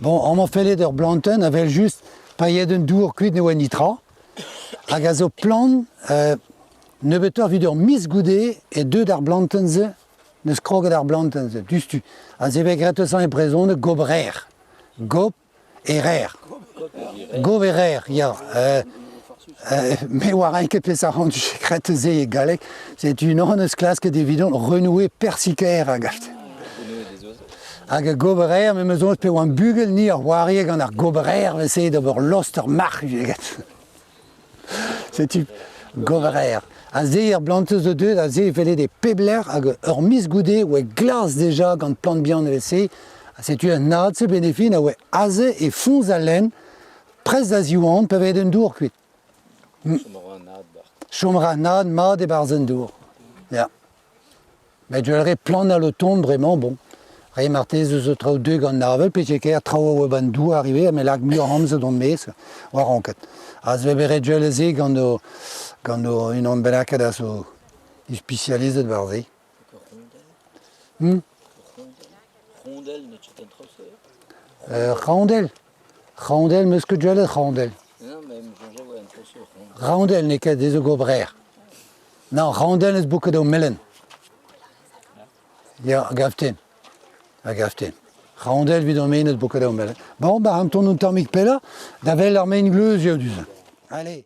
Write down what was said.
Bon, amañ fellet ur blantenn evel-just pa ya d'un dour kuit ne oa netra. Hag a zo plant nebeutoc'h evit ur miz goude e deu d'ar blantenn-se, n'eus kroget ar blantenn-se diouzhtu. Ha se vez graet eus e brezhoneg gobrer. Gob Erer. Gob-Erer, ya. Me 'oar ket peseurt anv graet se e galleg. Setu unan eus klasket evidon renouer persikaer a gav. Hag gob-Erer, me 'meus soñj pe oan bugel ni a c'hoarie gant ar gob-Erer 'veze d'ober lost ur marc'h get. Setu gob-Erer. Ha se er blantez zo deuet, ha se e felle e pep lec'h hag ur miz goude oa glas deja gant plant bihan evel-se. Ha setu un nad-se benn e fin a oa aze e foñs al lenn, prest da ziwan pa vez un dour kuit. Chom a ra an nad bar. Chom a ra an nad mat e-barzh an dour. Ya. Met re plant all o tont bremañ, bon. Re marteze zo traoù deuet gant an avel, peogwir ker traoù a oa 'ba an douar ivez, ha me lak muioc'h amzer d'hon maez, oa ranket. Ha se vez bet ret se gant o, gant o unan bennaket a zo ispisializet war se. Hmm? Rondel, n'eo ket an traoù-se? Rondel Rondel, 'meus ket gwelet Rondel. Non, mais me soñjais oa an traoù-se rondel. Rondel n'eo ket ez gobrer. Non, Rondel eus bouket o melen. Ya, a gav din. A gav din. Rondel evit o men eus bouket o melen. Bon, bah, an ton un tammig pellañ, da wel ar maen-gleuz eo du-se. Allez.